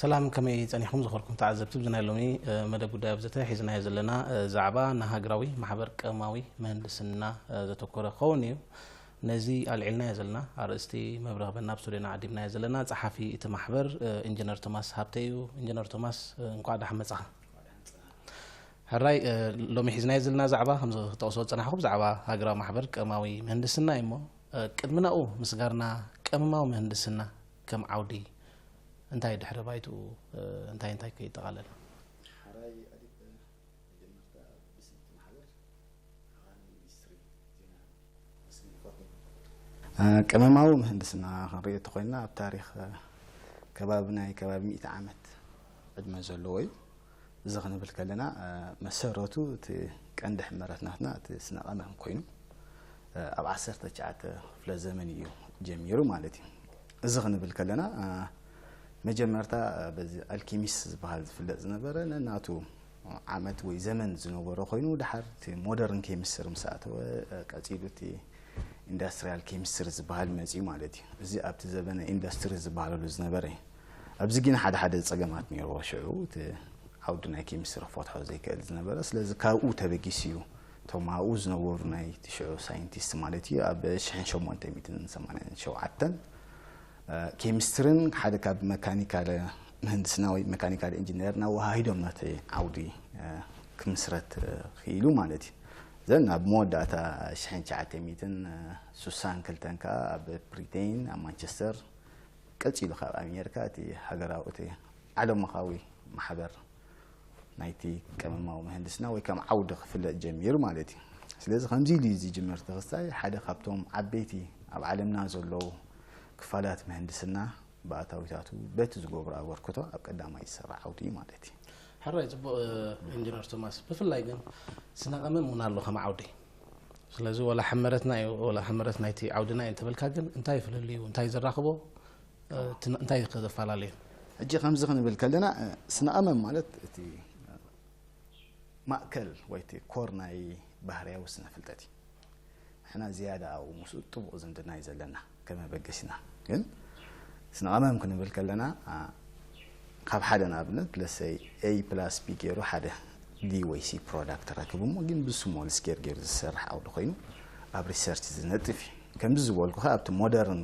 ሰላም፣ ከመይ ጸኒሕኩም ዝኸበርኩም ተዓዘብቲ? ኣብዚ ናይ ሎሚ መደብ ጉዳይ ኣብ ዘተ ሒዝናዮ ዘለና ዛዕባ ንሃገራዊ ማሕበር ቀመማዊ ምህንድስና ዘተኮረ ክኸውን እዩ። ነዚ ኣልዒልናዮ ዘለና ኣርእስቲ መብርህ በና ኣብ ስቱድዮና ዓዲምናዮ ዘለና ጸሓፊ እቲ ማሕበር ኢንጂነር ቶማስ ሃብተ እዩ። ኢንጂነር ቶማስ፣ እንቋዕ ደሓን መጻኻ። ሕራይ፣ ሎሚ ሒዝናዮ ዘለና ዛዕባ ከምዚ ክጠቕሶ ዝጸናሕኩ ብዛዕባ ሃገራዊ ማሕበር ቀመማዊ ምህንድስና እዩ። እሞ ቅድሚ ናብኡ ምስጋርና፣ ቀመማዊ ምህንድስና ከም ዓውዲ እንታይ ድሕረ ባይትኡ፣ እንታይ እንታይ ከ ይጠቓለል? ሓራይ ኣዲብ፣ መጀመርታ ብስም እቲ ማሕበር ዓቓሊ ሚኒስትሪ ዜና መስግን ይፈቱ። ቀመማዊ ምህንድስና ክንርኢ እንተኾይንና ኣብ ታሪኽ ከባቢ ናይ ከባቢ ሚእቲ ዓመት ዕድመ ዘለዎ እዩ። እዚ ክንብል ከለና መሰረቱ እቲ ቀንዲ ሕመረት ናትና እቲ ስነ ቀመም ኮይኑ ኣብ ዓሰርተ ትሽዓተ ክፍለ ዘመን እዩ ጀሚሩ ማለት እዩ። እዚ ክንብል ከለና መጀመርታ በዚ ኣልኪሚስት ዝበሃል ዝፍለጥ ዝነበረ ነናቱ ዓመት ወይ ዘመን ዝነበሮ ኮይኑ ድሓር እቲ ሞደርን ኬሚስትሪ ምስ ኣተወ ቀጺሉ እቲ ኢንዳስትሪያል ኬሚስትሪ ዝበሃል መጺኡ ማለት እዩ። እዚ ኣብቲ ዘበነ ኢንዳስትሪ ዝበሃለሉ ዝነበረ እዩ። ኣብዚ ግን ሓደ ሓደ ጸገማት ነይርዎ። ሽዑ እቲ ዓውዲ ናይ ኬሚስትሪ ክፈትሖ ዘይክእል ዝነበረ፣ ስለዚ ካብኡ ተበጊሱ እዩ። እቶም ኣብኡ ዝነበሩ ናይ እቲ ሽዑ ሳይንቲስት ማለት እዩ ኣብ ሽሕን ሸሞንተ ሚእትን ሰማንያን ሸውዓተን ኬሚስትርን ሓደ ካብ መካኒካል ምህንድስና ወይ መካኒካል ኢንጂነርና ወሃሂዶም ነቲ ዓውዲ ክምስረት ክኢሉ ማለት እዩ። ዘን ኣብ መወዳእታ ሽሕን ትሽዓተ ሚእትን ስሳን ክልተን ከኣ ኣብ ብሪቴን ኣብ ማንቸስተር ቀጺሉ ካብ ኣሜሪካ እቲ ሃገራዊ እቲ ዓለምለኻዊ ማሕበር ናይቲ ቀመማዊ ምህንድስና ወይ ከም ዓውዲ ክፍለጥ ጀሚሩ ማለት እዩ። ስለዚ ከምዚ ኢሉ እዩ ዝጅምር። ተኸስታይ ሓደ ካብቶም ዓበይቲ ኣብ ዓለምና ዘለዉ ክፋላት ምህንድስና ብኣታዊታቱ በቲ ዝገብሮ ኣበርክቶ ኣብ ቀዳማይ ዝሰራ ዓውዲ እዩ ማለት እዩ። ሕራይ ጽቡቕ። ኢንጂነር ቶማስ፣ ብፍላይ ግን ስነ ቀመም እውን ኣሎ ከም ዓውዲ። ስለዚ ወላ ሕመረትና እዩ፣ ወላ ሕመረት ናይቲ ዓውድና እዩ እንተበልካ ግን እንታይ ፍልልዩ፣ እንታይ ዘራኽቦ፣ እንታይ ከዘፈላለዩ? ሕጂ ከምዚ ክንብል ከለና ስነ ቀመም ማለት እቲ ማእከል ወይ እቲ ኮር ናይ ባህርያዊ ስነ ፍልጠት እዩ። ንሕና ዝያዳ ኣብኡ ምስኡ ጥቡቕ ዝምድና እዩ ዘለና ከም መበገሲና። ግን ስነ ቀመም ክንብል ከለና ካብ ሓደ ንኣብነት ለሰይ ኤ ፕላስ ቢ ገይሩ ሓደ ዲ ወይ ሲ ፕሮዳክት ረክብ እሞ ግን ብስሞል ስኬር ገይሩ ዝሰርሕ ዓውዲ ኮይኑ ኣብ ሪሰርች ዝነጥፍ እዩ። ከምዚ ዝበልኩ ከ ኣብቲ ሞደርን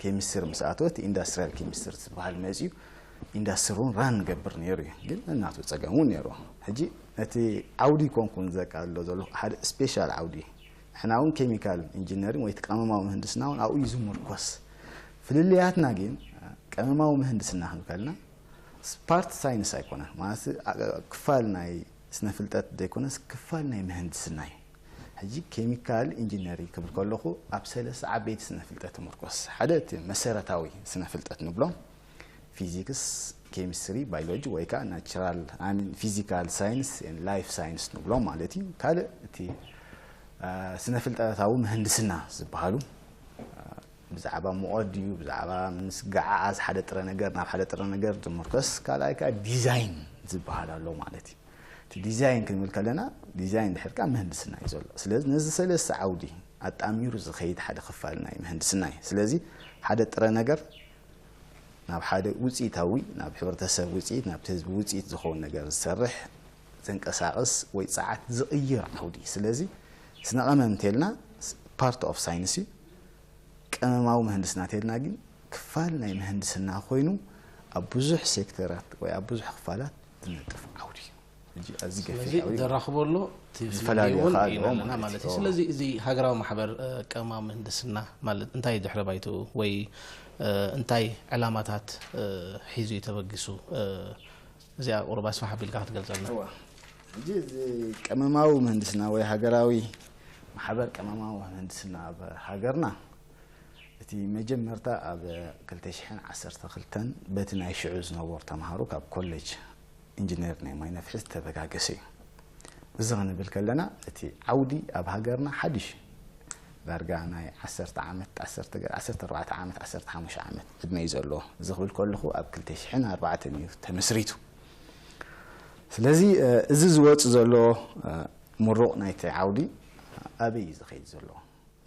ኬሚስትሪ ምስ ኣተወ እቲ ኢንዳስትሪያል ኬሚስትሪ ዝበሃል መፅዩ ኢንዳስትሪ እውን ራን ገብር ነይሩ እዩ። ግን እናቱ ፀገም እውን ነይሩ። ሕጂ ነቲ ዓውዲ ኮንኩን ዘቃልሎ ዘሎ ሓደ ስፔሻል ዓውዲ እዩ። ንሕና እውን ኬሚካል ኢንጂነሪንግ ወይ ቀመማዊ ምህንድስና እውን ኣብኡ እዩ ዝምርኮስ። ፍልልያትና ግን ቀመማዊ ምህንድስና ክንከልና ፓርት ሳይንስ ኣይኮነን ማለት ክፋል ናይ ስነ ፍልጠት ዘይኮነስ ክፋል ናይ ምህንድስና እዩ። ሕጂ ኬሚካል ኢንጂነሪንግ ክብል ከለኹ ኣብ ሰለስተ ዓበይቲ ስነ ፍልጠት ትምርኮስ። ሓደ እቲ መሰረታዊ ስነ ፍልጠት ንብሎም ፊዚክስ፣ ኬሚስትሪ፣ ባዮሎጂ ወይ ከዓ ናቹራል ፊዚካል ሳይንስ ላይፍ ሳይንስ ንብሎም ማለት እዩ። ካልእ እቲ ስነ ፍልጠታዊ ምህንድስና ዝበሃሉ ብዛዕባ ሙቐት ድዩ ብዛዕባ ምስግዓዓዝ ሓደ ጥረ ነገር ናብ ሓደ ጥረ ነገር ዝምርኮስ፣ ካልኣይ ከዓ ዲዛይን ዝበሃል ኣሎ ማለት እዩ። እቲ ዲዛይን ክንብል ከለና ዲዛይን ድሕር ከዓ ምህንድስና እዩ ዘሎ። ስለዚ ነዚ ሰለስተ ዓውዲ ኣጣሚሩ ዝኸይድ ሓደ ክፋል ናይ ምህንድስና እዩ። ስለዚ ሓደ ጥረ ነገር ናብ ሓደ ውፅኢታዊ ናብ ሕብረተሰብ ውፅኢት ናብቲ ህዝቢ ውፅኢት ዝኸውን ነገር ዝሰርሕ ዘንቀሳቕስ ወይ ፀዓት ዝቕይር ዓውዲ እዩ። ስለዚ ስነ ቀመም እንተልና ፓርት ኦፍ ሳይንስ እዩ። ቀመማዊ ምህንድስና እንተልና ግን ክፋል ናይ ምህንድስና ኮይኑ ኣብ ብዙሕ ሴክተራት ወይ ኣብ ብዙሕ ክፋላት ዝነጥፍ ዓውዲ እዩ። ሕጂ ኣዚ ስለዚ ገፊሕ ዓውዲ ዘራኽቦ ኣሎ፣ እቲ ፍልልይ እውን ኣለና ማለት እዩ። ስለዚ እዚ ሃገራዊ ማሕበር ቀመማዊ ምህንድስና ማለት እንታይ ድሕረ ባይትኡ ወይ እንታይ ዕላማታት ሒዙ እዩ ተበጊሱ? እዚኣ ቁሩብ ኣስፋሕ ኣቢልካ ክትገልጸልና። እዋ፣ ሕጂ እዚ ቀመማዊ ምህንድስና ወይ ሃገራዊ ማሕበር ቀመማዊ ምህንድስና ኣብ ሃገርና እቲ መጀመርታ ኣብ ክልተ ሽሕን ዓሰርተ ክልተን በቲ ናይ ሽዑ ዝነበሩ ተምሃሮ ካብ ኮሌጅ ኢንጂነር ናይ ማይ ነፍሒ ዝተበጋገሰ እዩ። እዚ ክንብል ከለና እቲ ዓውዲ ኣብ ሃገርና ሓድሽ ዳርጋ ናይ ዓሰርተ ዓመት ዓሰርተ ኣርባዕተ ዓመት ዓሰርተ ሓሙሽተ ዓመት ዕድመ እዩ ዘለዎ። እዚ ክብል ከለኹ ኣብ ክልተ ሽሕን ኣርባዕተን እዩ ተመስሪቱ። ስለዚ እዚ ዝወፅ ዘሎ ምሩቕ ናይቲ ዓውዲ ኣበይ እዩ ዝኸይድ ዘሎ?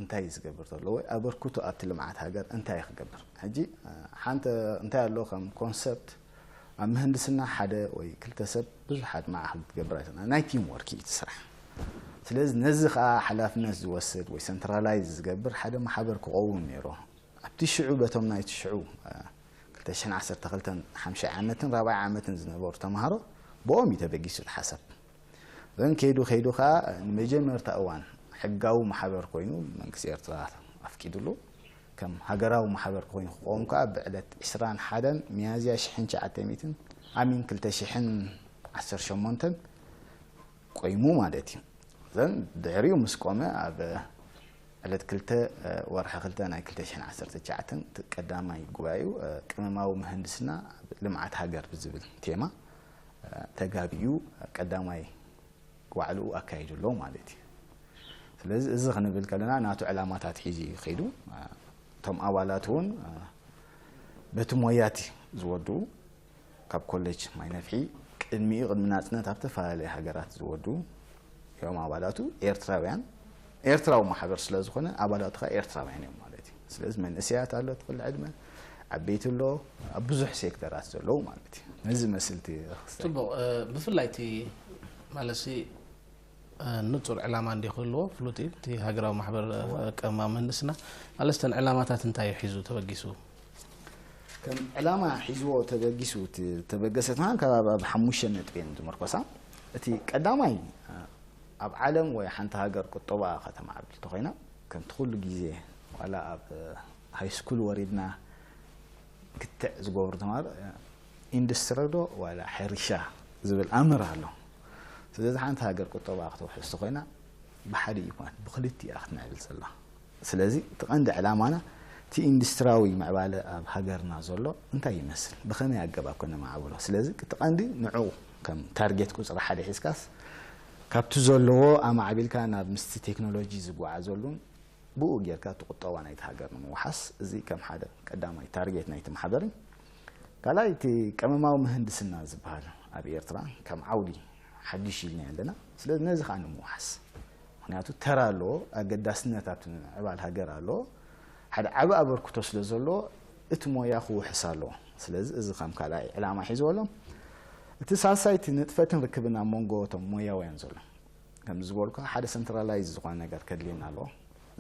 እንታይ እዩ ዝገብር ዘሎ ወይ ኣበርክቶ ኣብቲ ልምዓት ሃገር እንታይ ክገብር? ሕጂ ሓንቲ እንታይ ኣሎ ከም ኮንሰፕት ኣብ ምህንድስና ሓደ ወይ ክልተ ሰብ ብዙሓት ማዕኸል ክትገብር ኣይትኽእልን። ናይ ቲም ወርክ እዩ እቲ ስራሕ። ስለዚ ነዚ ከዓ ሓላፍነት ዝወስድ ወይ ሰንትራላይዝ ዝገብር ሓደ ማሕበር ክኸውን ነይሩ። ኣብቲ ሽዑ በቶም ናይቲ ሽዑ እ፣ ክልተ ሽሕን ዓሰርተ ክልተን ሓምሻይ ዓመትን ራብዓይ ዓመትን ዝነበሩ ተምሃሮ ብኦም እዩ ተበጊሱ እቲ ሓሳብ። እን ከይዱ ከይዱ ከዓ ንመጀመርታ እዋን ሕጋዊ ማሕበር ኮይኑ መንግስቲ ኤርትራ ኣፍቂድሉ ከም ሃገራዊ ማሕበር ኮይኑ ክቆም ከዓ ብዕለት ዕስራን ሓደን ሚያዝያ ሽሕን ትሽዓተ ሚእትን ኣሚን ክልተ ሽሕን ዓሰርተ ሸሞንተን ቆይሙ ማለት እዩ። ዘን ድሕሪኡ ምስ ቆመ ኣብ ዕለት ክልተ ወርሒ ክልተ ናይ ክልተ ሽሕን ዓሰርተ ትሽዓተን እቲ ቀዳማይ ጉባኤኡ ቅመማዊ ምህንድስና ልምዓት ሃገር ብዝብል ቴማ ተጋቢኡ ቀዳማይ ዋዕልኡ ኣካይዱ ኣሎ ማለት እዩ። ስለዚ እዚ ክንብል ከለና ናቱ ዕላማታት ሒዙ እዩ ከይዱ። እቶም ኣባላት እውን በቲ ሞያቲ ዝወድኡ ካብ ኮሌጅ ማይ ነፍሒ ቅድሚኡ ቅድሚ ናጽነት ኣብ ተፈላለየ ሃገራት ዝወድኡ እዮም ኣባላቱ ኤርትራውያን። ኤርትራዊ ማሕበር ስለ ዝኾነ ኣባላቱ ኸኣ ኤርትራውያን እዮም ማለት እዩ። ስለዚ መንእሰያት ኣሎ ትኽእል ዕድመ፣ ዓበይቲ ኣሎ፣ ኣብ ብዙሕ ሴክተራት ዘለዉ ማለት እዩ። ነዚ መስልቲ ክስታይ። ጽቡቕ፣ እ፣ ብፍላይ እቲ ማለት ሲ፣ እ፣ ንጹር ዕላማ እንዲ ክህልዎ ፍሉጥ እዩ። እቲ ሃገራዊ ማሕበር፣ እ፣ እወ። ቀማ ምህንድስና ማለት እተን ዕላማታት እንታይ እዩ ሒዙ ተበጊሱ? ከም ዕላማ ሒዝዎ ተበጊሱ እቲ ተበገሰ ትማን ከባቢ ኣብ ሓሙሽተ ነጥቢ እየን ዝምርኮሳ። እቲ ቀዳማይ፣ እ፣ ኣብ ዓለም ወይ ሓንቲ ሃገር ቁጠባ ከተማዕብል እንተኾይና፣ ከምቲ ኩሉ ግዜ ዋላ ኣብ ሃይ ስኩል ወሪድና ክትዕ ዝገብሩ ተማሃሮ፣ ኢንዱስትሪ ዶ ዋላ ሕርሻ ዝብል ኣምር ኣሎ። ስለዚ ሓንቲ ሃገር ቁጠባ ክትውሕስ እንተኾይና፣ ብሓደ እዩ ኩነት፣ ብክልቲኣ ክትምዕብል ዘላ። ስለዚ እቲ ቀንዲ ዕላማና እቲ ኢንዱስትሪያዊ ምዕባለ ኣብ ሃገርና ዘሎ እንታይ ይመስል፣ ብኸመይ ኣገባብ ከነማዕብሎ። ስለዚ እቲ ቀንዲ ንዕኡ ከም ታርጌት ቁጽሪ ሓደ ሒዝካስ፣ ካብቲ ዘለዎ ኣማዕቢልካ ናብ ምስቲ ቴክኖሎጂ ዝጓዓዘሉን ብኡ ጌርካ እቲ ቁጠባ ናይቲ ሃገር ንምውሓስ፣ እዚ ከም ሓደ ቀዳማይ ታርጌት ናይቲ ማሕበር እዩ። ካልኣይ እቲ ቀመማዊ ምህንድስና ዝበሃል ኣብ ኤርትራ ከም ዓውዲ ሓድሽ ኢልና ኣለና። ስለዚ ነዚ ከዓ ንምውሓስ፣ ምኽንያቱ ተራ ኣለዎ፣ ኣገዳስነት ኣብቲ ምዕባል ሃገር ኣለዎ። ሓደ ዓቢ ኣበርክቶ ስለ ዘለዎ እቲ ሞያ ክውሕስ ኣለዎ። ስለዚ እዚ ከም ካልኣይ ዕላማ ሒዝዎ ኣሎ። እቲ ሳልሳይ እቲ ንጥፈትን ርክብን ኣብ መንጎ እቶም ሞያውያን ዘሎ፣ ከም ዝበልኩ ሓደ ሰንትራላይዝ ዝኾነ ነገር ከድልየና ኣለዎ።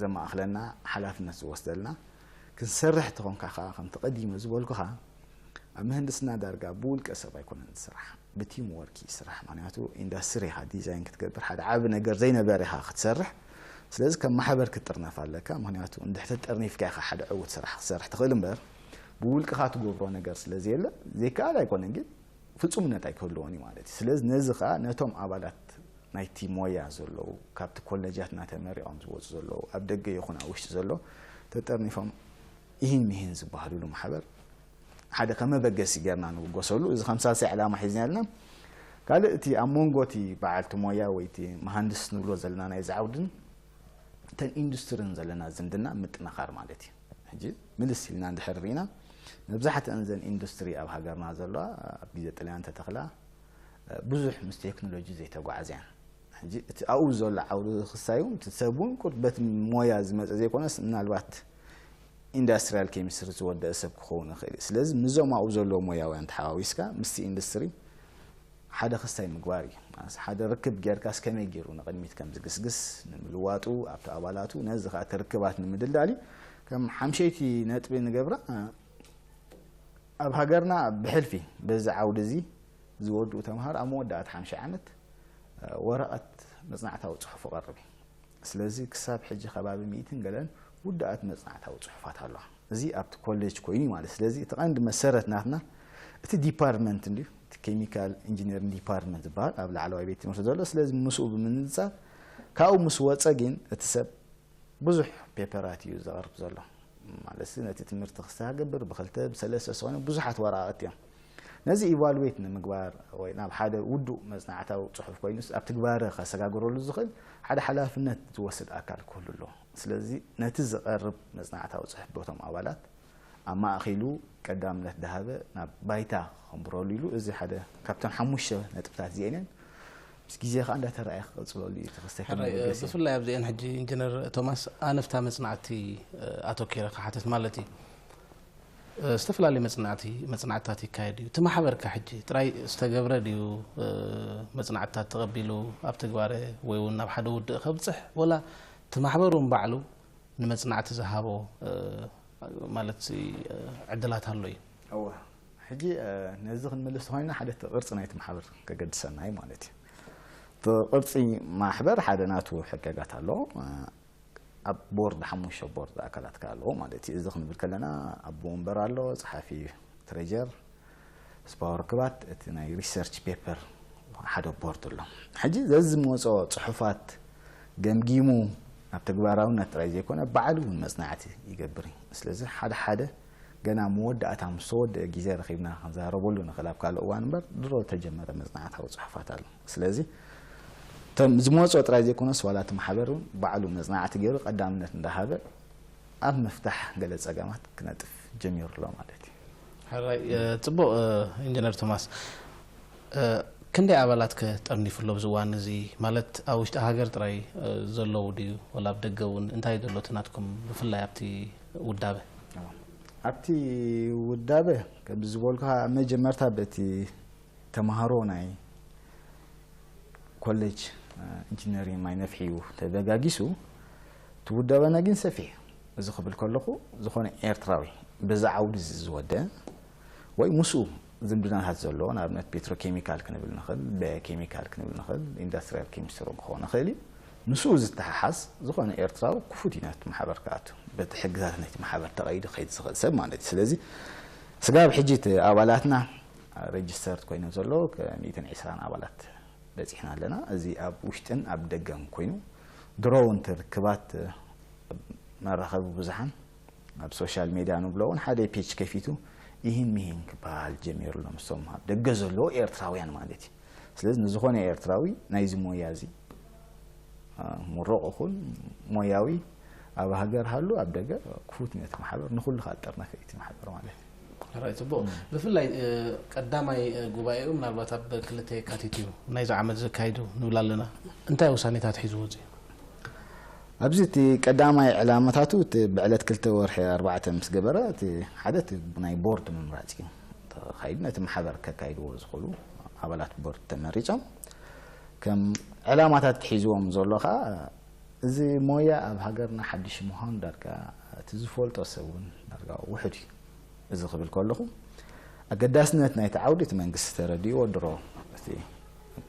ዘማእኽለና፣ ሓላፍነት ዝወስደልና፣ ክንሰርሕ ተኾንካ ከዓ ከምቲ ቀዲመ ዝበልኩኻ ኣብ ምህንድስና ዳርጋ ብውልቀ ሰብ ኣይኮነን ዝስራሕ፣ ብቲም ወርክ ይስራሕ። ምኽንያቱ ኢንዳስትሪ ኢኻ ዲዛይን ክትገብር፣ ሓደ ዓቢ ነገር ዘይነበረ ኢኻ ክትሰርሕ። ስለዚ ከም ማሕበር ክትጥርነፍ ኣለካ። ምኽንያቱ እንድሕር ተጠርኒፍካ ኢኻ ሓደ ዕዉት ስራሕ ክትሰርሕ ትኽእል እምበር ብውልቅኻ ትገብሮ ነገር ስለ ዘየለ ዘይከኣል ኣይኮነን፣ ግን ፍጹምነት ኣይክህልዎን እዩ ማለት እዩ። ስለዚ ነዚ ኸኣ ነቶም ኣባላት ናይቲ ሞያ ዘለዉ፣ ካብቲ ኮለጃትና ተመሪቖም ዝወጹ ዘለዉ፣ ኣብ ደገ ይኹን ኣብ ውሽጢ ዘለዉ ተጠርኒፎም ኢሂን ሚሂን ዝበሃሉሉ ማሕበር ሓደ ከም መበገሲ ጌርና ንብገሰሉ። እዚ ከም ሳልሳይ ዕላማ ሒዝና ኣለና። ካልእ እቲ ኣብ መንጎ እቲ በዓልቲ ሞያ ወይ እቲ መሃንድስ ንብሎ ዘለና ናይዚ ዓውድን እተን ኢንዱስትርን ዘለና ዝምድና ምጥንኻር ማለት እዩ። ሕጂ ምልስ ኢልና እንድሕር ርኢና፣ መብዛሕትአን እዘን ኢንዱስትሪ ኣብ ሃገርና ዘለዋ፣ ኣብ ግዜ ጥልያን ተተኽላ፣ ብዙሕ ምስ ቴክኖሎጂ ዘይተጓዕዘ እየን። ሕጂ እቲ ኣብኡ ዘሎ ዓውዲ ክሳይ እውን፣ እቲ ሰብ እውን ቁሩብ በቲ ሞያ ዝመጸ ዘይኮነስ፣ ምናልባት ኢንዳስትሪያል ኬሚስትሪ ዝወደአ ሰብ ክኸውን ይኽእል እዩ። ስለዚ ምስዞም ኣብኡ ዘለዉ ሞያውያን ተሓዋዊስካ፣ ምስቲ ኢንዱስትሪ ሓደ ክስታይ ምግባር እዩ። ማለት ሓደ ርክብ ጌርካስ ከመይ ገይሩ ንቕድሚት ከም ዝግስግስ ንምልዋጡ፣ ኣብቲ ኣባላቱ ነዚ ኸኣ እቲ ርክባት ንምድልዳል እዩ። ከም ሓምሸይቲ ነጥቢ ንገብራ፣ ኣብ ሃገርና ብሕልፊ በዚ ዓውዲ እዚ ዝወድኡ ተምሃሮ ኣብ መወዳእታ ሓምሻይ ዓመት ወረቐት መጽናዕታዊ ጽሑፍ ይቐርብ እዩ። ስለዚ ክሳብ ሕጂ ከባቢ ሚእትን ገለን ውዳኣት መጽናዕታዊ ጽሑፋት ኣለዋ። እዚ ኣብቲ ኮሌጅ ኮይኑ እዩ ማለት። ስለዚ እቲ ቀንዲ መሰረት ናትና እቲ ዲፓርትመንት እንድዩ፣ እቲ ኬሚካል ኢንጂነሪንግ ዲፓርትመንት ዝበሃል ኣብ ላዕለዋይ ቤት ትምህርቲ ዘሎ። ስለዚ ምስኡ ብምንጻር ካብኡ ምስ ወጸ ግን እቲ ሰብ ብዙሕ ፔፐራት እዩ ዘቕርብ ዘሎ። ማለት ነቲ ትምህርቲ ክስተጋብር ብኽልተ ብሰለስተ ዝኾነ ብዙሓት ወረቓቕቲ እዮም። ነዚ ኢቫሉዌት ንምግባር ወይ ናብ ሓደ ውዱእ መጽናዕታዊ ጽሑፍ ኮይኑስ ኣብ ትግባረ ከሰጋግረሉ ዝኽእል ሓደ ሓላፍነት ዝወስድ ኣካል ክህሉ ኣለዎ። ስለዚ ነቲ ዝቐርብ መጽናዕታዊ ጽሑፍ በቶም ኣባላት ኣማእኺሉ ቀዳምነት ዳሃበ ናብ ባይታ ከንብረሉ ኢሉ፣ እዚ ሓደ ካብተን ሓሙሽተ ነጥብታት እዚአን እየን። ምስ ግዜ ኸኣ እንዳተረኣየ ክቕጽለሉ እዩ፣ እቲ ክስታይ ከም ሕራይ፣ መበገሲ። ብፍላይ ኣብዚአን ሕጂ ኢንጂነር ቶማስ ኣነፍታ መጽናዕቲ፣ እ፣ ኣተኪረ ክሓትት ማለት እዩ። እ፣ ዝተፈላለዩ መጽናዕቲ መጽናዕትታት ይካየድ እዩ። እቲ ማሕበርካ ሕጂ ጥራይ ዝተገብረ ድዩ፣ እ፣ መጽናዕትታት ተቐቢሉ ኣብ ተግባረ ወይ እውን ናብ ሓደ ውድእ ከብጽሕ፣ ወላ እቲ ማሕበር እውን ባዕሉ ንመጽናዕቲ ዝሃቦ፣ እ፣ ማለት እ፣ ዕድላት ኣሎ እዩ? እወ። ሕጂ እ፣ ነዚ ክንምልስ ተኾይና ሓደ እቲ ቅርጺ ናይቲ ማሕበር ከገድሰና እዩ ማለት እዩ። እቲ ቅርጺ ማሕበር ሓደ ናቱ ሕገጋት ኣለዎ። እ፣ ኣብ ቦርድ ሓሙሽተ ቦርድ ኣካላት ከኣ ኣለዎ ማለት እዩ። እዚ ክንብል ከለና ኣቦ ወንበር ኣሎ፣ ጸሓፊ ትሬጀር፣ ህዝባዊ ርክባት፣ እቲ ናይ ሪሰርች ፔፐር ሓደ ቦርድ ኣሎ። ሕጂ ዘዝመጾ ጽሑፋት ገምጊሙ ኣብ ተግባራውነት ጥራይ ዘይኮነ ባዕሉ እውን መጽናዕቲ ይገብር እዩ። ስለዚ ሓደ ሓደ ገና መወዳእታ ምስ ተወደአ ግዜ ረኺብና ክንዛረበሉ ንኽእል ኣብ ካልእ እዋን እምበር ድሮ ተጀመረ መጽናዕታዊ ጽሑፋት ኣሎ። ስለዚ እቶም ዝመጾ ጥራይ ዘይኮነስ ዋላ እቲ ማሕበር እውን ባዕሉ መጽናዕቲ ገይሩ ቀዳምነት እንዳሃበ ኣብ ምፍታሕ ገለ ጸገማት ክነጥፍ ጀሚሩ ኣሎ ማለት እዩ። ሕራይ፣ እ፣ ጽቡቕ፣ እ፣ ኢንጂነር ቶማስ፣ እ፣ ክንደይ ኣባላት ከ ጠርኒፉ ኣሎ ኣብዚ እዋን እዚ? ማለት ኣብ ውሽጢ ሃገር ጥራይ፣ እ፣ ዘለዉ ድዩ? ወላ ኣብ ደገ እውን እንታይ ዘሎ እቲ ናትኩም ብፍላይ ኣብቲ ውዳበ? ኣብቲ ውዳበ ከምዚ ዝበልኩኻ ኣብ መጀመርታ በቲ ተምሃሮ ናይ ኮሌጅ፣ እ፣ ኢንጂነሪንግ ማይ ነፍሒ እዩ ተበጋጊሱ። እቲ ውዳበና ግን ሰፊሕ እዩ። እዚ ክብል ከለኹ ዝኾነ ኤርትራዊ በዚ ዓውዲ እዚ ዝወደ ወይ ምስኡ ዝምድናታት ዘለዎ ንኣብነት ፔትሮኬሚካል ክንብል ንኽእል፣ ባዮኬሚካል ክንብል ንኽእል፣ ኢንዳስትሪያል ኬሚስትሪ ክኸውን ይኽእል እዩ። ምስኡ ዝተሓሓዝ ዝኾነ ኤርትራዊ ክፉት እዩ ናብቲ ማሕበር ክኣቱ። በቲ ሕግታት ናይቲ ማሕበር ተቐይዱ ክኸይድ ዝኽእል ሰብ ማለት እዩ። ስለዚ ስጋብ ሕጂ እቲ ኣባላትና ሬጅስተርድ ኮይኖም ዘለዉ ከ ሚእትን ዕስራን ኣባላት በጺሕና ኣለና። እዚ ኣብ ውሽጥን ኣብ ደገን ኮይኑ ድሮ እውን ትርክባት መራኸቢ ብዙሓን ኣብ ሶሻል ሜድያ ንብሎ እውን ሓደ ፔጅ ከፊቱ ይህን ሚህን ክበሃል ጀሚሩ ኣሎ ምስቶም ኣብ ደገ ዘለዉ ኤርትራውያን ማለት እዩ። ስለዚ ንዝኾነ ኤርትራዊ ናይዚ ሞያ እዚ እ፣ ምሩቕ ይኹን ሞያዊ ኣብ ሃገር ሃሉ ኣብ ደገ ክፉት ነቲ ማሕበር ንኹሉ ከኣ ጠርነፈ እቲ ማሕበር ማለት እዩ። ሕራይ ጽቡቕ። ብፍላይ፣ እ፣ ቀዳማይ፣ እ፣ ጉባኤኡ ምናልባት ኣብ ክልተ የካቲት እዩ ናይዚ ዓመት ዘካይዱ ንብል ኣለና። እንታይ ውሳኔታት ሒዙ ወጺኡ? ኣብዚ እቲ ቀዳማይ ዕላማታቱ እቲ ብዕለት ክልተ ወርሒ ኣርባዕተ ምስ ገበረ እቲ ሓደ እቲ ናይ ቦርድ ምምራጽ እዩ ተኻይዱ። ነቲ ማሕበር ከካይድዎ ዝኽእሉ ኣባላት ቦርድ ተመሪጾም ከም ዕላማታት ሒዝዎም ዘሎ ኸኣ እዚ ሞያ ኣብ ሃገርና ሓድሽ ምዃኑ ዳርጋ እቲ ዝፈልጦ ሰብ እውን ዳርጋ ውሑድ እዩ። እዚ ክብል ከለኹ ኣገዳስነት ናይቲ ዓውዲ እቲ መንግስቲ ተረዲእዎ ድሮ እቲ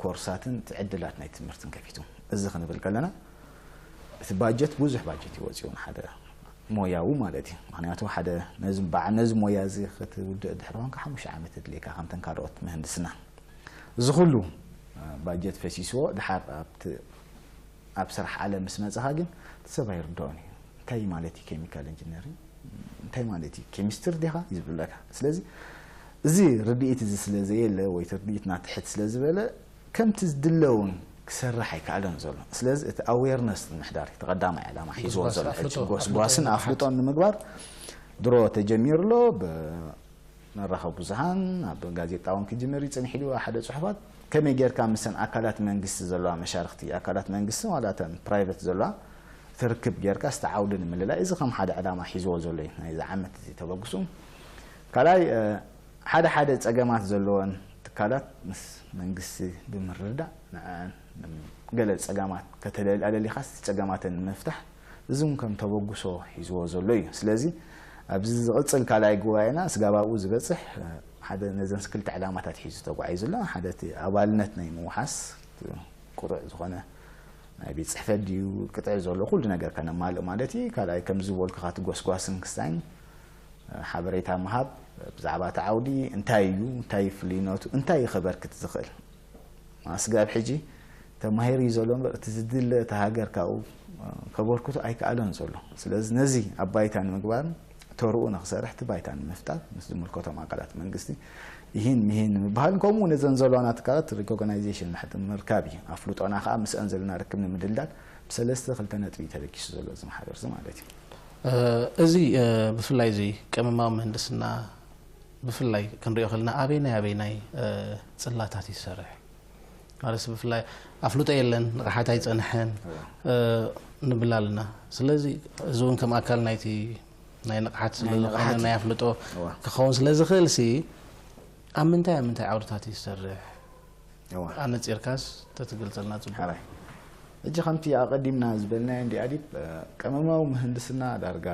ኮርሳትን እቲ ዕድላት ናይ ትምህርትን ከፊቱ። እዚ ክንብል ከለና እቲ ባጀት ብዙሕ ባጀት እዩ ወፂኡ ንሓደ ሞያዊ ማለት እዩ። ምክንያቱ ሓደ ነዚ በዓል ነዚ ሞያ እዚ ክትውድእ ድሕሪ ኮንካ ሓሙሽተ ዓመት የድልየካ ከምተን ካልኦት ምህንድስና። እዚ ኩሉ ባጀት ፈሲስዎ ድሓር ኣብቲ ኣብ ስራሕ ዓለም ምስ መጻኻ ግን እቲ ሰብ ኣይርድኦን እዩ። እንታይ ማለት እዩ ኬሚካል ኢንጂነሪንግ? እንታይ ማለት እዩ ኬሚስትሪ ዲኻ? እዩ ዝብለካ። ስለዚ እዚ ርድኢት እዚ ስለ ዘየለ ወይ እቲ ርድኢትና ትሕት ስለ ዝበለ ከምቲ ዝድለ እውን ክሰርሕ ኣይከኣለን ዘሎ። ስለዚ እቲ ኣዌርነስ ምሕዳር እዩ እቲ ቀዳማይ ዕላማ ሒዝዎ ጎስጓስ ዘሎ። ሕጂ ኣፍልጦ፣ ጎስጓስን ኣፍልጦ ኣፍልጦን ንምግባር ድሮ ተጀሚሩ ኣሎ። ብ መራኸቢ ብዙሃን ኣብ ጋዜጣ እውን ክጅምር እዩ ጸኒሑ ኢሉ ሓደ ጽሑፋት ከመይ ጌርካ ምሰን ኣካላት መንግስቲ ዘለዋ መሻርኽቲ ኣካላት መንግስቲ ዋላ እተን ፕራይቨት ዘለዋ ትርክብ ጌርካ ዝተዓውደ ንምልላይ እዚ ከም ሓደ ዕላማ ሒዝዎ ዘሎ እዩ ናይዚ ዓመት እዚ ተበግሱ። ካልኣይ ሓደ ሓደ ጸገማት ዘለወን ትካላት ምስ መንግስቲ ብምርድዳእ ንዐን ገለ ጸገማት ከተለልያ ደሊኻስ ጸገማተን ንምፍታሕ እዚ እውን ከም ተበግሶ ሒዝዎ ዘሎ እዩ። ስለዚ ኣብዚ ዝቕጽል ካልኣይ ጉባኤና ስጋብ ኣብኡ ዝበጽሕ ሓደ ነዘን ክልተ ዕላማታት ሒዙ ተጓዒዙ ኣሎ። ሓደ እቲ ኣባልነት ናይ ምውሓስ ቁሩዕ ዝኾነ ናይ ቤት ጽሕፈት ድዩ ቅጥዒ ዘሎ ኩሉ ነገር ከነማልእ ማለት እዩ። ካልኣይ ከም ዝበልኩኻ እቲ ጎስጓስን ክስታይን ሓበሬታ ምሃብ ብዛዕባ እቲ ዓውዲ እንታይ እዩ እንታይ ፍልይነቱ እንታይ እዩ ከበርክት ዝኽእል ማስጋብ ሕጂ ተማሂሩ እዩ ዘሎ እምበር እቲ ዝድለ እቲ ሃገር ካብኡ ከበርክቱ ኣይከኣለን ዘሎ። ስለዚ ነዚ ኣብ ባይታ ንምግባርን ተርኡ ንክሰርሕ እቲ ባይታ ንምፍጣር ምስ ዝምልከቶም ኣካላት መንግስቲ ይህን ምሂን ንምብሃልን ከምኡ እውን እዘን ዘለዋና ትካላት ሪኮግናይዜሽን ምርካብ እዩ። ኣፍልጦና ከዓ ምስአን ዘለና ርክብ ንምድልዳል ብሰለስተ ክልተ ነጥቢ እዩ ተበጊሱ ዘሎ እዚ ማሕበር እዚ ማለት እዩ። እዚ ብፍላይ እዚ ቀመማዊ ምህንድስና ብፍላይ ክንሪኦ ከለና ኣበይናይ ኣበይናይ ጽላታት ይሰርሕ ማለት ብፍላይ ኣፍልጦ የለን ንቕሓት ኣይጸንሐን ንብል ኣለና። ስለዚ እዚ እውን ከም ኣካል ናይቲ ናይ ንቕሓት ስለ ናይ ዝኾነ ንቕሓት እዩ። ናይ ኣፍልጦ እዋ። ክኸውን ስለ ዝኽእል ሲ ኣብ ምንታይ ኣብ ምንታይ ዓውድታት እዩ ዝሰርሕ? እዋ። ኣነጺርካስ ተትገልጸልና ጽቡቕ። ሕራይ። ሕጂ ከምቲ ኣቐዲምና ዝበልናዮ እንዲ ኣዲብ፣ እ፣ ቀመማዊ ምህንድስና ዳርጋ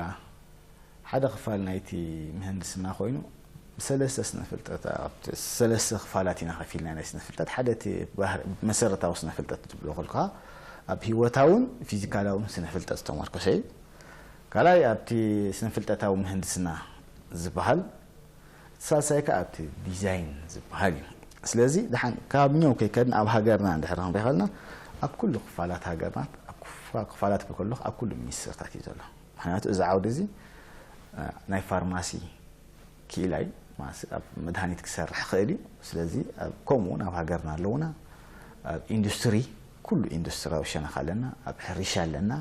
ሓደ ክፋል ናይቲ ምህንድስና ኮይኑ ብሰለስተ ስነ ፍልጠት፣ ኣብቲ ሰለስተ ክፋላት ኢና ከፊልና ናይ ስነ ፍልጠት። ሓደ እቲ ባህር-፣ መሰረታዊ ስነ ፍልጠት ትብሎ ከልካ ኣብ ህይወታውን ፊዚካላውን ስነ ፍልጠት ዝተመርኮሰ እዩ። ካልኣይ ኣብቲ ስነ ፍልጠታዊ ምህንድስና ዝበሃል፣ እቲ ሳልሳይ ከኣ ኣብቲ ዲዛይን ዝበሃል እዩ። ስለዚ ደሓን ካብ ኛው ከይከድና ኣብ ሃገርና እንድሕር ክንሪኢ ከለና ኣብ ኩሉ ክፋላት ሃገርና፣ ኣብ ክፋ-፣ ክፋላት ከሎ ኣብ ኩሉ ሚኒስትርታት እዩ ዘሎ። ምክንያቱ እዚ ዓውዲ እዚ፣ እ፣ ናይ ፋርማሲ ክኢላ እዩ። ማስ-፣ ኣብ መድሃኒት ክሰርሕ ክእል እዩ። ስለዚ ኣብ፣ ከምኡ እውን ኣብ ሃገርና ኣለውና። ኣብ ኢንዱስትሪ፣ ኩሉ ኢንዱስትሪያዊ ሸነኽ ኣለና። ኣብ ሕርሻ ኣለና።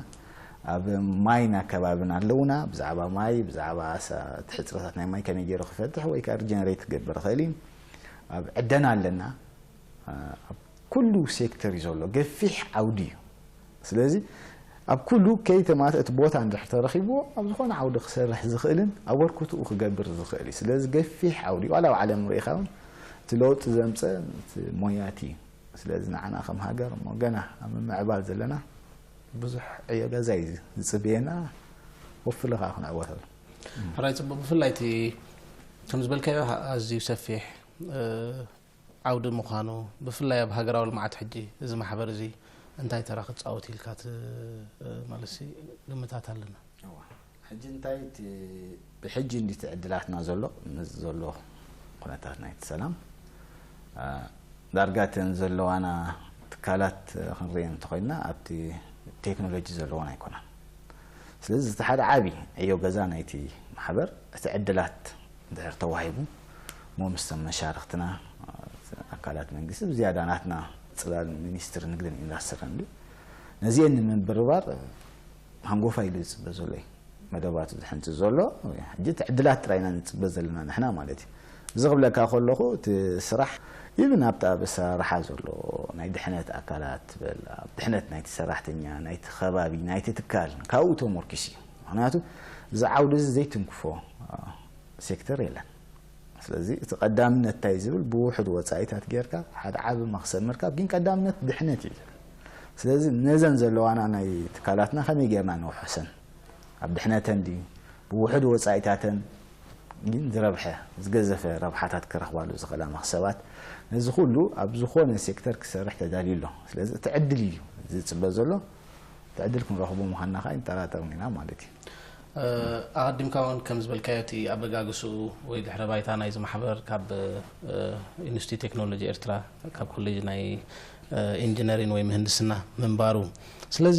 ኣብ ማይን ኣከባብን ኣለውና። ብዛዕባ ማይ፣ ብዛዕባ ሳ-፣ እቲ ሕፅረታት ናይ ማይ ከመይ ገይሩ ክፈትሕ ወይ ከዓ ሪጀነሬት ክገብር ይኽእል እዩ። ኣብ ዕደና ኣለና። ኣብ ኩሉ ሴክተር እዩ ዘሎ። ገፊሕ ዓውዲ እዩ። ስለዚ ኣብ ኩሉ ከይተማተ እቲ ቦታ እንድሕር ተረኺብዎ ኣብ ዝኾነ ዓውዲ ክሰርሕ ዝኽእልን ኣበርክትኡ ክገብር ዝኽእል እዩ። ስለዚ ገፊሕ ዓውዲ እዩ። ዋላ ኣብ ዓለም ርኢኻ እውን እቲ ለውጢ ዘምፀ እቲ ሞያቲ እዩ። ስለዚ ንዓና ከም ሃገር እሞ ገና ኣብ ምምዕባል ዘለና ብዙሕ ዕዮ ገዛ እዩ ዝፅበየና። ወፍልኻ ክንዕወተሉ። ሕራይ ጽቡቕ። ብፍላይ እቲ ከም ዝበልካዮ ኣዝዩ ሰፊሕ፣ እ፣ ዓውዲ ምዃኑ፣ ብፍላይ ኣብ ሃገራዊ ልምዓት ሕጂ እዚ ማሕበር እዚ እንታይ ተራ ክጻወት ኢልካ ት-፣ እ፣ ማለት ሲ ግምታት ኣለና? እዋ። ሕጂ እንታይ እቲ ብሕጂ እንዲቲ ዕድላትና ዘሎ፣ ምስ ዘሎ ኩነታት ናይቲ ሰላም፣ እ፣ ዳርጋ እተን ዘለዋና ትካላት ክንሪኤን እንተኾይንና ኣብቲ ቴክኖሎጂ ዘለወን ኣይኮናን። ስለዚ እቲ ሓደ ዓቢ ዕዮ ገዛ ናይቲ ማሕበር እቲ ዕድላት እንድሕር ተዋሂቡ እሞ ምስ መሻርኽትና ኣካላት መንግስቲ ብዝያዳ ናትና ጽላል ሚኒስትሪ ንግድን ኢንዳስትርን እዩ። ነዚአን ንምብርባር ሃንጎፋ ኢሉ ዝጽበ ዘሎ እዩ። መደባቱ ዝሕንጽ ዘሎ ሕጂ እቲ ዕድላት ጥራይ ኢና ንጽበ ዘለና ንሕና ማለት እዩ። እዚ ክብለካ ከለኹ እቲ ስራሕ ኢብን ኣብቲ ኣብ ኣሰራርሓ ዘሎ ናይ ድሕነት ኣካላት ትበል፣ ኣብ ድሕነት ናይቲ ሰራሕተኛ፣ ናይቲ ከባቢ፣ ናይቲ ትካል ካብኡ ተሞርኪሱ እዩ። ምክንያቱ እዚ ዓውዲ እዚ ዘይትንክፎ፣ አ፣ ሴክተር የለን። ስለዚ እቲ ቀዳምነት እንታይ ዝብል ብውሕድ ወጻኢታት ጌርካ ሓደ ዓቢ መኽሰብ ምርካብ ግን ቀዳምነት ድሕነት እዩ ዝብል። ስለዚ ነዘን ዘለዋና ናይ ትካላትና ከመይ ጌርና ንውሕሰን? ኣብ ድሕነተን ድዩ? ብውሕድ ወጻኢታተን ግን ዝረብሐ፣ ዝገዘፈ ረብሓታት ክረኽባሉ ዝኽእላ መኽሰባት፣ ነዚ ኩሉ ኣብ ዝኾነ ሴክተር ክሰርሕ ተዳልዩ ኣሎ። ስለዚ እቲ ዕድል እዩ ዝጽበ ዘሎ። እቲ ዕድል ክንረኽቦ ምዃንና ከኣ ኣይንጠራጠርን ኢና ማለት እዩ። እ፣ ኣቐዲምካ እውን ከም ዝበልካዮ እቲ ኣበጋግስኡ ወይ ድሕረ ባይታ ናይዚ ማሕበር ካብ፣ እ፣ ኢንስቲትዩት ቴክኖሎጂ ኤርትራ፣ ካብ ኮሌጅ ናይ፣ እ፣ ኢንጂነሪን ወይ ምህንድስና ምንባሩ። ስለዚ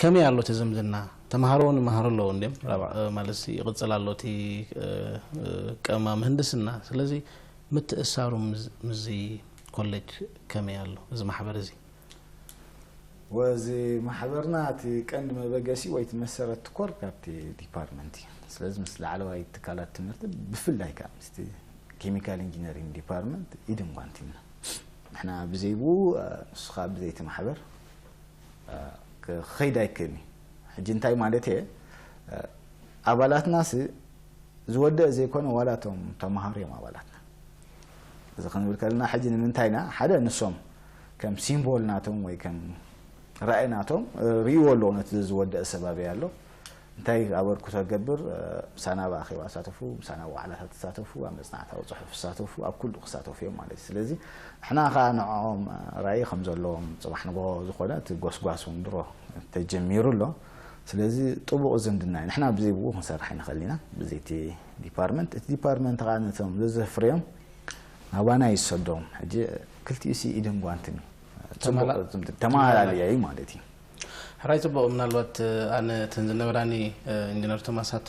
ከመይ ኣሎ እቲ ዝምድና? ተምሃሮ እውን ይመሃሩ ኣለዉ እንድዮም። ራብዓ-፣ እ፣ ማለት ይቕጽል ኣሎ እቲ፣ እ፣ እ፣ ቀማ ምህንድስና። ስለዚ ምትእሳሩ ምስ፣ ምስዚ ኮሌጅ ከመይ ኣሎ እዚ ማሕበር እዚ? ወዚ ማሕበርና እቲ ቀንዲ መበገሲ ወይ እቲ መሰረት ትኮር ካብቲ ዲፓርትመንት እዩ። ስለዚ ምስ ላዕለዋይ ትካላት ትምህርቲ ብፍላይ ከዓ ምስቲ ኬሚካል ኢንጂነሪንግ ዲፓርትመንት ኢድን ጓንቲና። ንሕና ብዘይብኡ፣ እ፣ ንሱ ከዓ ብዘይቲ ማሕበር፣ እ፣ ክኸይድ ኣይክእልን እዩ። ሕጂ እንታይ ማለት እየ? እ፣ ኣባላትናስ ዝወደእ ዘይኮነ ዋላ እቶም ተምሃሮ እዮም ኣባላትና። እዚ ክንብል ከለና ሕጂ ንምንታይ ኢና ሓደ ንሶም ከም ሲምቦል ናቶም ወይ ከም ራእይ ናቶም፣ እ፣ ርእይዎ ኣለዎ ነቲ ዝወደእ ሰብ ኣበይ ኣሎ፣ እንታይ ኣበርክቶ ገብር፣ እ፣ ምሳና ኣብ ኣኼባ ተሳተፉ፣ ምሳና ኣብ ዋዕላታት ተሳተፉ፣ ኣብ መጽናዕታዊ ጽሑፍ ተሳተፉ፣ ኣብ ኩሉ ክሳተፉ እዮም ማለት እዩ። ስለዚ ንሕና ከኣ ንዕኦም፣ እ፣ ራእይ ከም ዘለዎም ጽባሕ ንግሆ ዝኾነ እቲ ጎስጓስ እውን ድሮ ተጀሚሩ ኣሎ። ስለዚ ጥቡቕ ዝምድና እዩ። ንሕና ብዘይ ብኡ ክንሰርሕ ኣይንኽእል ኢና፣ ብዘይ እቲ ዲፓርትመንት። እቲ ዲፓርትመንት ከኣ ነቶም ዘዘፍርዮም ናባና ይሰዶም። ሕጂ ክልቲኡ ሲ ኢድን ጓንትን እዩ። ጽቡቕ ተማላ-፣ ዝምድ-፣ ተማላለያ እዩ ማለት እዩ። ሕራይ ጽቡቕ። ምናልባት፣ እ፣ ኣነ እተን ዝነበራኒ፣ እ፣ ኢንጂነር ቶማሳት፣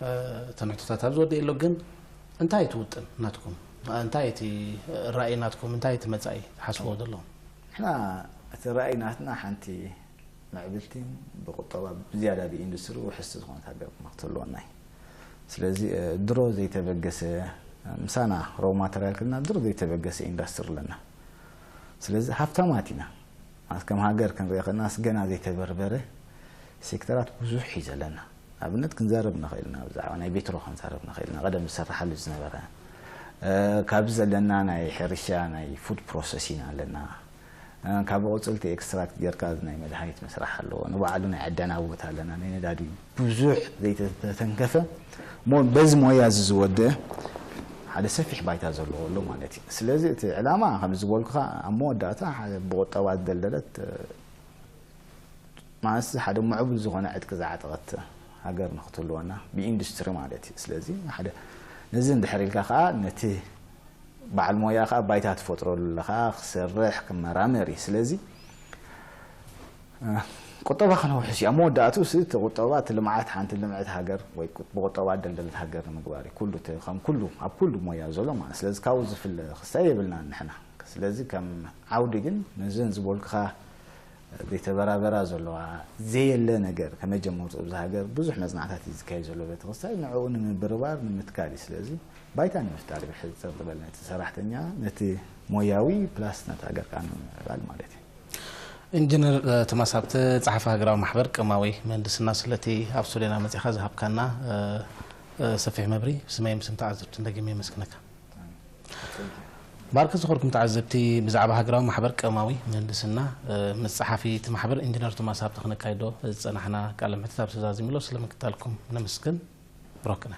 እ፣ እተን ሕቶታት ኣብ ዝወደእ ኣሎ፣ ግን እንታይ እቲ ውጥን ናትኩም? እንታይ እቲ ራእይ ናትኩም? እንታይ እቲ መጻኢ ትሓስብዎ ዘለኹም? ንሕና እቲ ራእይ ናትና ሓንቲ ምዕብልቲ ብቁጠባ ብዝያዳ ብኢንዱስትሪ ውሕስቲ ዝኾነት ሃገር ክተልወና እዩ። ስለዚ፣ እ፣ ድሮ ዘይተበገሰ፣ እ፣ ምሳና ሮ ማተርያል ክልና ድሮ ዘይተበገሰ ኢንዳስትሪ ኣለና። ስለዚ ሃብታማት ኢና። ኣስ ከም ሃገር ክንሪኦ ከለናስ ገና ዘይተበርበረ ሴክተራት ብዙሕ እዩ ዘለና። ኣብነት ክንዛረብ ንኽእል ኢና፣ ብዛዕባ ናይ ቤትሮ ክንዛረብ ንኽእል ኢና። ቀደም ዝሰራሓሉ ዝነበረ፣ እ፣ ካብዚ ዘለና ናይ ሕርሻ፣ ናይ ፉድ ፕሮሰሲን ኣለና። እ፣ ካብ ኣቑፅልቲ ኤክስትራክት ጌርካ ናይ መድሃኒት መስራሕ ኣለዎ። ንባዕሉ ናይ ዕደና ቦታ ኣለና፣ ናይ ነዳዲ። ብዙሕ ዘይተተንከፈ፣ እሞ በዚ ሞያ እዚ ዝወደ ሓደ ሰፊሕ ባይታ ዘለዎ ኣሎ ማለት እዩ። ስለዚ እቲ ዕላማ፣ ከም ዝበልኩኻ፣ ኣብ መወዳእታ ሓደ ብቁጠባ ዝደልደለት፣ እ፣ ማለት ሓደ ምዕቡል ዝኾነ ዕጥቂ ዝዓጠቐት ሃገር ንክትህልወና ብኢንዱስትሪ ማለት እዩ። ስለዚ ሓደ ነዚ እንድሕር ኢልካ ከዓ ነቲ በዓል ሞያ ከዓ ባይታ ትፈጥረሉ ኣለኻ፣ ክሰርሕ፣ ክመራመር እዩ። ስለዚ፣ እ፣ ቁጠባ ከነውሕስ እዩ። ኣብ መወዳእቱ ሲ እቲ ቁጠባ እቲ ልምዓት ሓንቲ ልምዕቲ ሃገር ወይ ቁ-፣ ብቁጠባ ደልደለት ሃገር ንምግባር እዩ። ኩሉ እቲ፣ ከም ኩሉ፣ ኣብ ኩሉ ሞያ ዘሎ ማለት። ስለዚ ካብኡ ዝፍለ ክስታይ የብልናን ንሕና። ስለዚ ከም ዓውዲ ግን ነዘን ዝበልኩኻ ዘይተበራበራ ዘለዋ ዘየለ ነገር ከመይ ጀመርቱ ኣብዚ ሃገር ብዙሕ መጽናዕታት እዩ ዝካየድ ዘሎ ቤተክርስትያን ንዕኡ ንምብርባር ንምትካል እዩ። ስለዚ ባይታ ንምፍጣር እዩ ብሕጽር ዝበለ ነቲ ሰራሕተኛ ነቲ ሞያዊ ፕላስ ነቲ ሃገር ከዓ ንምምዕባል ማለት እዩ። ኢንጂነር፣ እ፣ ቶማስ ሃብተ፣ ጸሓፊ ሃገራዊ ማሕበር ቀማዊ ምህንድስና፣ ስለቲ ኣብ ስቱድዮና መጺኻ ዝሃብካና፣ እ፣ እ፣ ሰፊሕ መብሪ ብስመይም ስም ተዓዘብትን ደጊመ የመስግነካ። ባርክ ዝኾርኩም ተዓዘብቲ፣ ብዛዕባ ሃገራዊ ማሕበር ቀማዊ ምህንድስና፣ እ፣ ምስ ጸሓፊ እቲ ማሕበር ኢንጂነር ቶማስ ሃብተ ክነካይዶ ዝጸናሕና ቃለ ምሕትት ኣብ ተዛዚሙ ኣሎ። ስለ ምክታልኩም ነመስግን። ብሩኽ ቅነ።